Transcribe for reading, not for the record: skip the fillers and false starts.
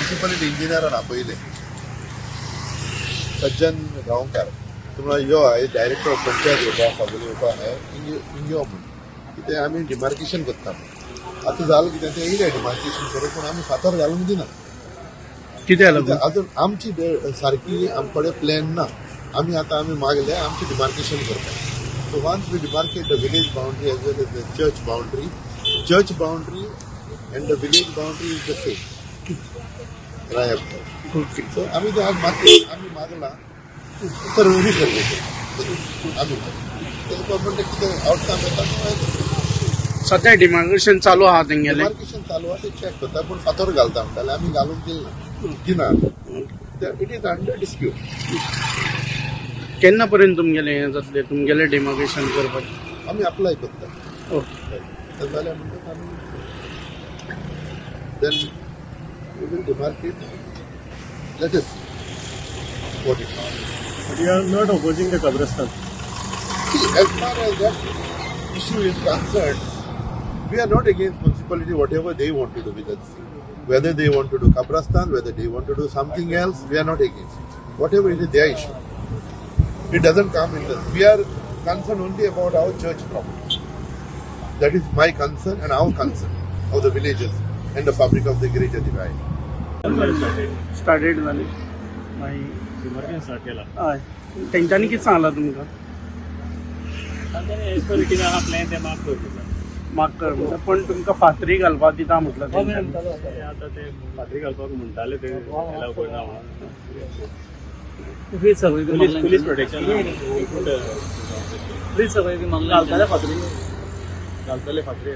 Municipality इंजिनियरान आपयले सज्जन गांवकार, तुमकां यो director of panchayat येवपा, फागोल येवपा हिंग यो म्हूण. कितें आमी डिमार्केशन करता. आतां जालें कितें, तें येयलें डिमार्केशन करूं, पूण आमी फातर घालूंक दिना. कितें? अजून आमची सारकी आमकडे प्लॅन ना. आमी आतां आमी मागले आमची डिमार्केशन करता. So once we demarcate the village boundary as well as the church boundary, church boundary and the village boundary is the same. So आमी ते आज मागले, आमी मागला सर्वे रिसर्वे आमी तेजे कितें आउटकम येता. सध्या डिमार्केशन चालू आहा तेंगेलें? डिमार्केशन चालू आहा, ते चॅक करता, पूण फातर घालता म्हणटाले, आमी घालूंक दिलना, दिना. It is under dispute. केन्ना पर्यंत तुमगेलें हें जातलें, तुमगेलें डिमार्केशन करपाचें? आमी अप्लाय करता. ओके. जालें म्हणटकच आमी then we will demarcate. Let us see what it is. But you are not opposing the Kabrastan? See, as far as that issue is concerned, we are not against municipality, whatever they want to do with us. Whether they want to do Kabrastan, whether they want to do something else, we are not against it. Whatever it is, their issue. It doesn't come in us. We are concerned only about our church property. That is my concern and our concern of the villagers and the fabric of the Greater Divide. Started जालें मागीर demarcation start केला. हय, तेंच्यांनी कितें सांगलां तुमकां? तांच्यांनी as per कितें आहा प्लॅन ते मार्क कर दिता. मार्क कर म्हणटा, पण तुमकां फातरी घालपाक दिता म्हटलां तेंच्यांनी. आतां ते फातरी घालपाक म्हणटाले, ते एलाव करना म्हणून. पुलीस सर्वे बी police police protection police survey बी मागलें. घालतले फातरी.